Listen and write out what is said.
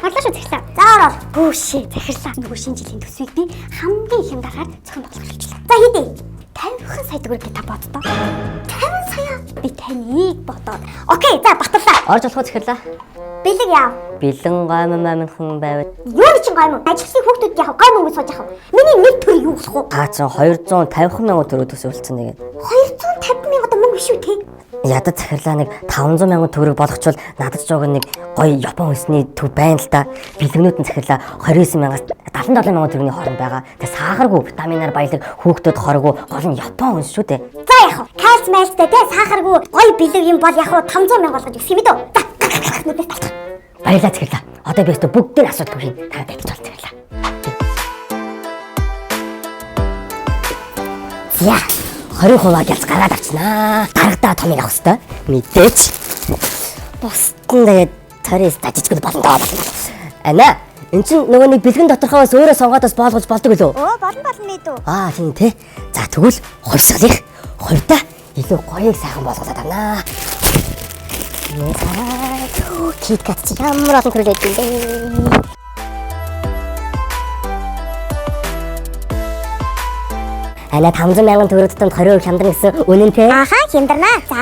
Орлоо шүү захирлаа. За ороо. Гүүшээ захирлаа. Нөгөө шинэ жилийн төсвийг би хамгийн их юм дарахаар зохион байгуулах хэлчихлээ. За хийдэ. 50 сая төгрөг гэж та боддоо. 50 сая. Би таныг бодоод. Окей, за батлаа. Орж болох уу захирлаа? Бэлэг яав. Бэлэн гоймон маминхан байвал Юу чинь гоймон? Ажиглахын хүүхдүүд яах вэ? Гоймон гэж сууж яах вэ? Миний нэг төр юу болох вэ? та чинь 250 мянган төгрөг төсөөлсөн тэгээд 250 мянга одоо мөнгө биш үү те? ядад захирлаа нэг 500 мянган төгрөг болгочвол надад ч уг нэг гоё Япон хүнсний төв байна л да. Бэлгнүүд нь захирлаа 29 мянгаас 77 мянган төгрөгийн хооронд байгаа. Тэгээ сахаргүй витаминаар баялаг хүүхдүүд хоргүй гол нь Япон хүнс шүү дээ. За яах вэ? Кальц мальцтай те сахаргүй гоё бэлэг юм бол яах вэ? 500 мянга болгож өгөх юм дөө. За нүдээс талах. Баярлалаа захирлаа. Одоо би өстө бүгдийг асуудалгүй хийн. Та адилж бол захирлаа. За 20 хуваа гялц гаргаад авчнаа. Дарагдаа томыг авах хэвээр. Мэдээч. Бусд нь тэгээд царис дажижгүй болно доо болно. Ана эн чин нөгөө нэг бэлгэн доторхоос өөрөө сонгоод бас боолгож болдог үлээ. Өө болно болно мэдүү. Аа тийм те. За тэгвэл хувьсгалих хувьдаа илүү гоёг сайхан болгуулад авнаа. Кит кат чи ямар олон төрөл байдаг юм бэ? Ана 500 мянган төгрөг тутамд 20% хямдрна гэсэн үнэн те. Аха хямдарнаа. За.